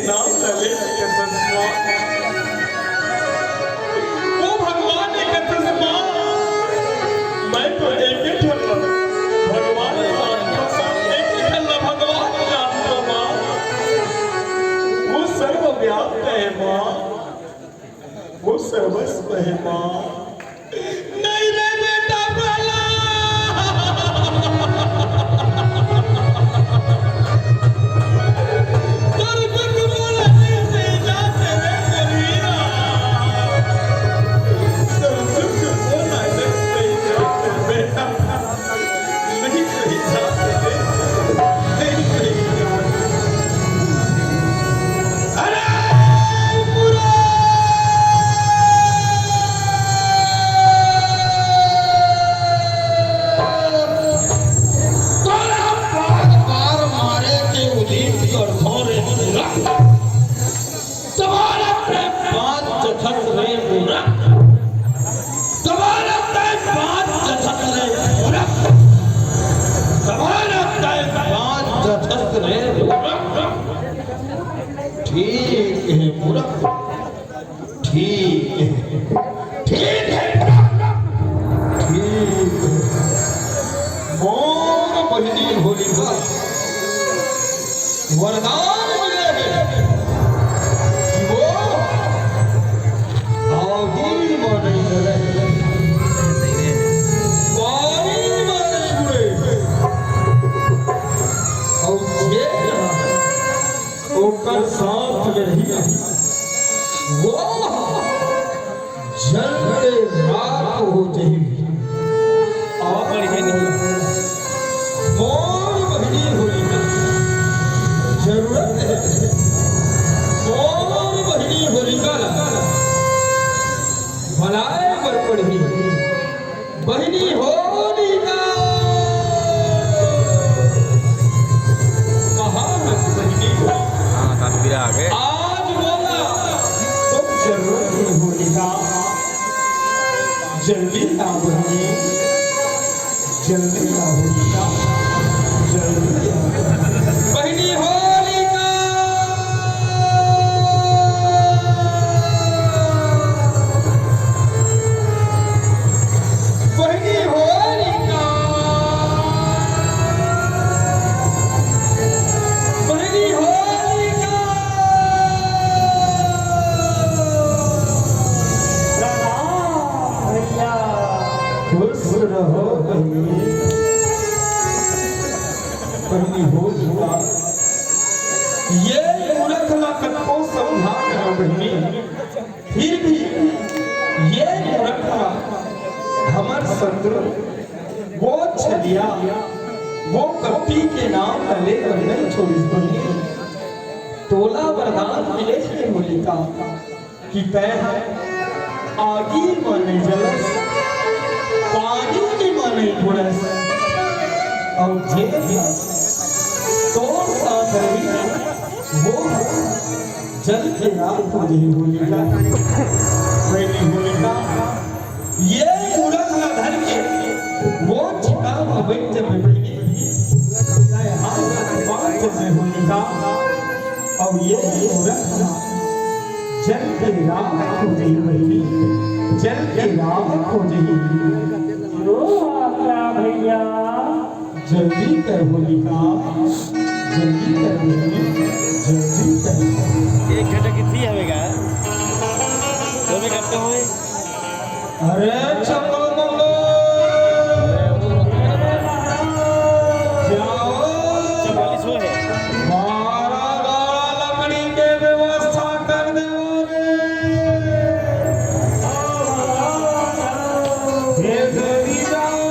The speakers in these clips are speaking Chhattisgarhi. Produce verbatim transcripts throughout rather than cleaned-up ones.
नाम ला ले के कथस माँ। वो भगवान के कथस माँ। मैं तो एक ही ठन ला भगवान मानथों, एक ही ठन ला भगवान जानथों माँ। वो सर्वव्याप्त हे माँ। वो सर्वस्व हे माँ। नहीं रे बेटा भला। तुम्हारा प्रेम बात जथस रे मूरख। तुम्हारा प्रेम बात जथस रे मूरख। तुम्हारा प्रेम बात जथस रे मूरख। ठीक हे मूरख, ठीक हे, ठीक हे मूरख, ठीक हे। मोर बहिनी होलिका वरदान मिले हे कि वो आगी म नइ जले, पानी म नइ बुड़े। अउ जे ओकर साथ में रही, वो जल के राख हो जाही। अउ मोर बहिनी होलिका जरूरत हे, मोर बहिनी होलिका ला भुलाए बर पड़ही। बहिनी होलिका। कहाँ हस बहिनी? हाँ, काफी आ गए। आज मोला तो जरूरत हे होलिका। जल्दी आ बहिनी, जल्दी आ होलिका, जल्दी आ। बहिनी होलिका। बहिनी होलिका, बहिनी होलिका। प्रणाम भैया। खुश रहो बहिनी। बहिनी होलिका, ये मूरख ला कतको समझा रहा बहिनी, फिर भी ये मूरख ह हमर शत्रु, वो छलिया, वो कपटी के नाम ल ले बर नइ छोड़िस बहिनी। तोला वरदान मिले हे होलिका कि तैं ह आगी म नइ जलस, पानी म नइ बुड़स, अउ जे तोर साथ रही, वो जल के राख हो जाही होलिका। बहिनी होलिका, ये मूरख ला धर के वो चिता म बइठ जबे बहिनी, तैं हाथ बांध जबे होलिका। अउ ये मूरख ला जल के राख हो जाही बहिनी, जल के राख हो जाही। रो आज्ञा भैया। जल्दी कर होलिका, जल्दी कर बहिनी, जल्दी कर। एक घंटा कितनी हवेगा? दो में करते हुए। अरे चलो बोलो। जाओ। चवालीस वो है। बारह गाड़ा लकड़ी के व्यवस्था कर दे रे। हे देवी जाओ।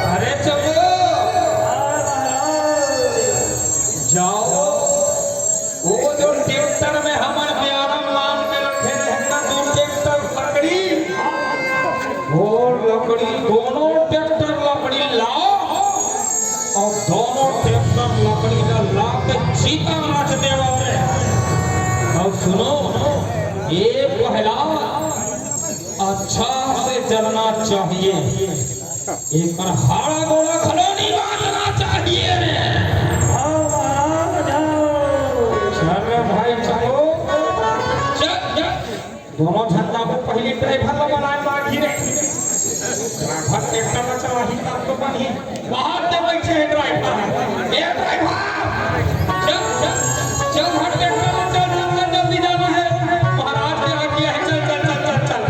अरे चलो। जाओ। वो जो ट्रैक्टर में हमर प्यारा लाल में रखे रहे ना, दो ट्रैक्टर लकड़ी, वो लकड़ी दोनों ट्रैक्टर लकड़ी लाओ अउ दोनों ट्रैक्टर लकड़ी ला ला के चिता रच देवा रे। अउ सुनो, ये पहला अच्छा से जलना चाहिए। एकर हाड़ा गोड़ा घलो नइ बांचना चाहिए रे। हाँ, हाँ, दोनों झन ला वो पहिली ड्राइवर ला बनाए लागही रे। ड्राइवर ट्रैक्टर ला चलाही तब तो बनही। बाहर दे बैठे हे ड्राइवर। ए ड्राइवर! चल, चल, चल, हट ट्रैक्टर ला, चल, चल, चल, जल्दी जाना है। महाराज के आज्ञा है, चल, चल, चल, चल, चल।